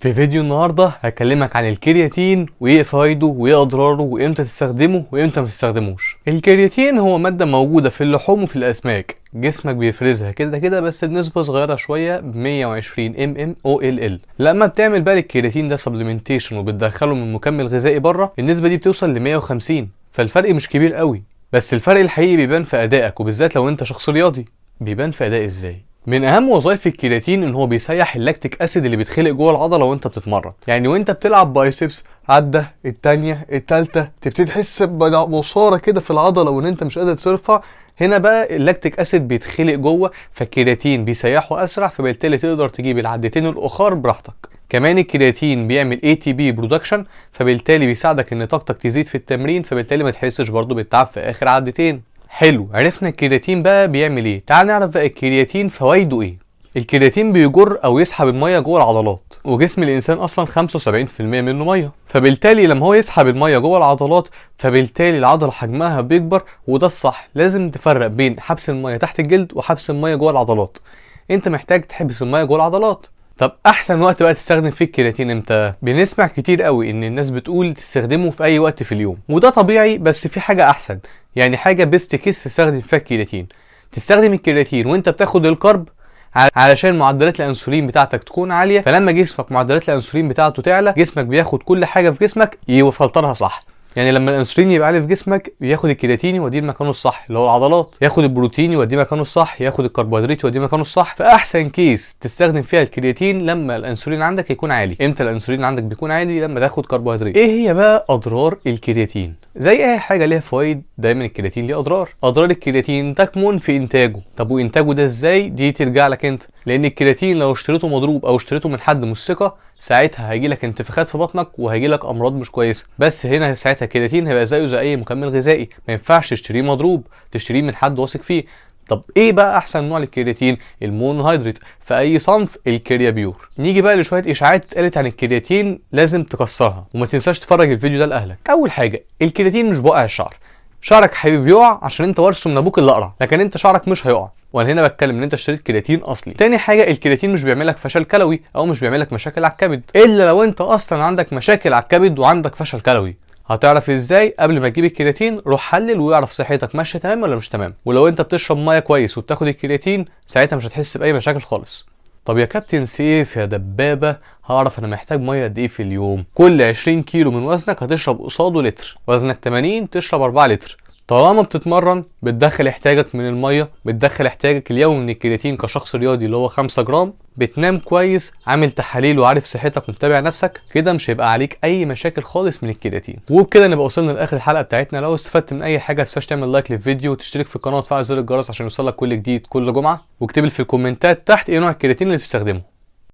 في فيديو النهارده هكلمك عن الكرياتين وايه فايده وايه اضراره وامتى تستخدمه وامتى ما تستخدموش. الكرياتين هو مادة موجودة في اللحوم وفي الاسماك، جسمك بيفرزها كده كده بس بنسبة صغيرة شوية، 120 ام ام او ال ال. لما بتعمل بقى الكرياتين ده supplementation وبتدخله من مكمل غذائي بره، النسبة دي بتوصل ل 150، فالفرق مش كبير قوي، بس الفرق الحقيقي بيبان في ادائك، وبالذات لو انت شخص رياضي. بيبان في اداء ازاي؟ من اهم وظائف الكرياتين ان هو بيسيح ال lactic acid اللي بيتخلق جوه العضلة وانت بتتمرن. يعني وانت بتلعب biceps، عده التانية التالتة، تبتدي تحس بعصاره كده في العضلة وان انت مش قادر ترفع. هنا بقى ال lactic acid بيتخلق جوه، فالكرياتين بيسيحه اسرع، فبالتالي تقدر تجيب العدتين الاخر براحتك. كمان الكرياتين بيعمل ATP production، فبالتالي بيساعدك ان طاقتك تزيد في التمرين، فبالتالي ما تحسش برضو بالتعب في اخر عدتين. حلو، عرفنا الكرياتين بقى بيعمل ايه، تعال نعرف بقى الكرياتين فوائده ايه. الكرياتين بيجر او يسحب المية جوه العضلات، وجسم الانسان اصلا 75% منه ميه، فبالتالي لما هو يسحب المية جوه العضلات فبالتالي العضلة حجمها بيكبر. وده الصح، لازم تفرق بين حبس المية تحت الجلد وحبس المية جوه العضلات. انت محتاج تحبس المية جوه العضلات. طب احسن وقت بقى تستخدم فيه الكرياتين امتى؟ بنسمع كتير قوي ان الناس بتقول تستخدمه في اي وقت في اليوم، وده طبيعي، بس في حاجة احسن، يعني حاجة best case تستخدم فيها الكرياتين. تستخدم الكرياتين وانت بتاخد ال carb، علشان معدلات الانسولين بتاعتك تكون عاليه، فلما جسمك معدلات الانسولين بتاعته تعلى، جسمك بياخد كل حاجة في جسمك يفلترها صح. يعني لما الانسولين يبقى عالي في جسمك، بياخد الكرياتين يوديه لمكانه الصح اللي هو العضلات، ياخد البروتين يوديه مكانه الصح، ياخد الكربوهيدرات يوديه مكانه الصح. فاحسن case تستخدم فيها الكرياتين لما الانسولين عندك يكون عالي. امتى الانسولين عندك بيكون عالي؟ لما تاخد كربوهيدرات. ايه هي بقى اضرار الكرياتين؟ زي اي حاجة ليها فوائد، دايما الكرياتين ليه اضرار. اضرار الكرياتين تكمن في انتاجه. طب وانتاجه ده ازاي؟ دي ترجع لك انت، لان الكرياتين لو اشتريته مضروب او اشتريته من حد مش ثقة، ساعتها هيجي لك انتفاخات في بطنك وهيجي لك امراض مش كويسة. بس هنا ساعتها الكرياتين هيبقى زيه زي اي مكمل غذائي، ما ينفعش تشتريه مضروب، تشتريه من حد واثق فيه. طب ايه بقى احسن نوع للكرياتين؟ ال monohydrate في اي صنف، ال Creapure. نيجي بقى لشويه اشاعات اتقالت عن الكرياتين لازم تكسرها، وما تنساش تفرج الفيديو ده لاهلك. اول حاجة، الكرياتين مش بوقع الشعر. شعرك حبيبي بيقع عشان انت وارثه من ابوك الاقرع، لكن انت شعرك مش هيقع، وانا هنا بتكلم ان انت اشتريت كرياتين اصلي. تاني حاجة، الكرياتين مش بيعمل لك فشل كلوي او مش بيعمل لك مشاكل على الكبد، الا لو انت اصلا عندك مشاكل على الكبد وعندك فشل كلوي. هتعرف ازاي؟ قبل ما تجيب الكرياتين روح حلل واعرف صحتك ماشية تمام ولا مش تمام. ولو انت بتشرب مية كويس وبتاخد الكرياتين، ساعتها مش هتحس باي مشاكل خالص. طب يا كابتن سيف يا دبابة، هعرف انا محتاج مية قد ايه في اليوم؟ كل 20 كيلو من وزنك هتشرب قصاده لتر. وزنك 80 تشرب 4 لتر. طالما بتتمرن بتدخل احتياجك من المية، بتدخل احتياجك اليومي من الكرياتين كشخص رياضي اللي هو 5 جرام، بتنام كويس، عامل تحاليل وعارف صحتك ومتابع نفسك، كده مش هيبقى عليك اي مشاكل خالص من الكرياتين. وبكده نبقى وصلنا لاخر الحلقة بتاعتنا. لو استفدت من اي حاجة متنساش تعمل like للفيديو وتشترك في القناة وتفعل زر الجرس عشان يوصلك كل جديد كل جمعه، واكتب لي في الكومنتات تحت ايه نوع الكرياتين اللي بتستخدمه.